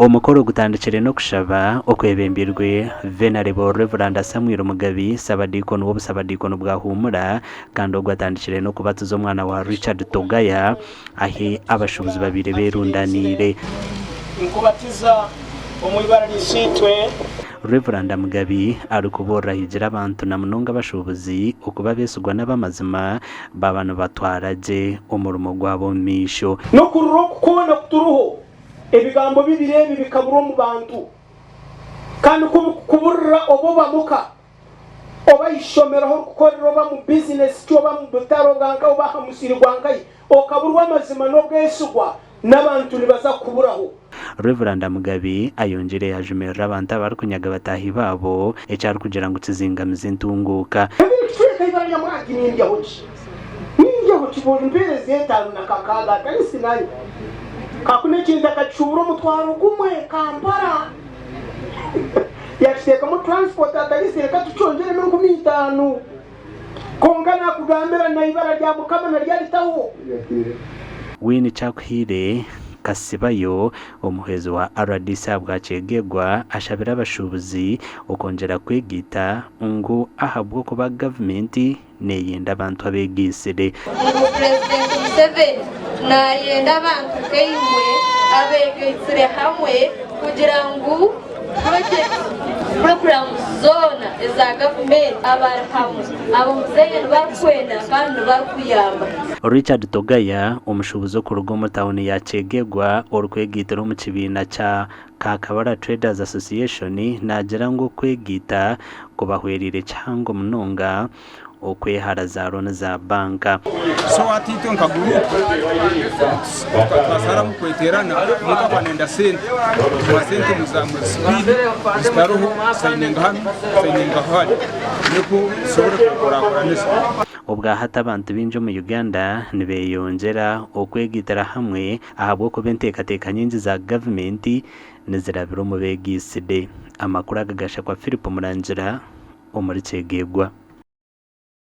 Omukoro gutandikire n'okushaba okwebembirwe Venerable Rev. Samuel Mugabi, Sabadiikoni w'obusabadiikoni bwa Huumura kandi ogu atandikire n'okubatiza omwana wa Richard Togaya ahi abashuubuzi babaire berundaniire. Nkubatiza omu ibara lya Isiitwe. Rev. Mugabi arikubuurira ahigira abantu na munonga abashuubuzi okuba abeesigwa n'abamazima baaba nibatwara gye omurimo gwabo omu maisho. N'okurira oku kwona kuturiho, ebigambo bibiri ebi bikabura omu bantu. Kandi ku bikukuburira oba oba muka, oba aha ishomero ahu orikukorera, oba mu bizinesi ki, oba mu butare obwa nkahi, oba aha musiri gwa nkahi, okaburwa amazima n'obwesigwa, n'abantu nibaza kukuburaho. Rev. Mugabi ayongyire yaajumirira abantu abarikunyaga bataahi baabo, eki arikugira ngu kizingamiza entunguuka. Ebirikucweka ibara rya mwaki nindyaho ki? Nindyaho ki? Buri mpeereza etaano na kakaaga atari Sinai. Kakuna ekintu akakishuubura omutwaro gumwe Kampala. Yakiteekamu transport atari reka tukyongyeremu 5000. Kwonka naakugambira na ibara rya Mukama naryo aritaho. Winnie Kyakuhaire Kasibayo, omuhwezi wa rdc ahabwa Kyegegwa ashabire abashuubuzi okwongyera kwegaita ngu ahabw'okuba gavumenti neyenda abantu abeegaitsire. Ngu Purezidenti Museveni nayenda abantu nkaimwe abeegaitsire hamwe kugira ngu purojekiti, puroguraamu zoona eza gavumenti abari hamwe abo muzeeyi nibo arikwenda kandi nibo arikuyamba. Richard Togaya, omushuubuzi okuruga omu tauni ya Kyegegwa orikwegaitira omu kibiina kya Kakabara Traders Association naagira ngu okwegaita kubahwereire kihango munonga okwehara za looni za banka. So hati itwe nka guruupu twasaramu kweterana omuntu aba nayenda sente tumuha sente omu sipiidi zitaruho sayininga hanu sayininga hari nikwo tusobole kukurakuranisa. Obwahati abantu baingi omu Uganda nibeyongyera okwegaitira hamwe ahabw'okuba enteekateeka nyingi za gavumenti nizirabira omu beegaitsire. Amakuru aga gashakwa Philip Murangira omuri Kyegegwa.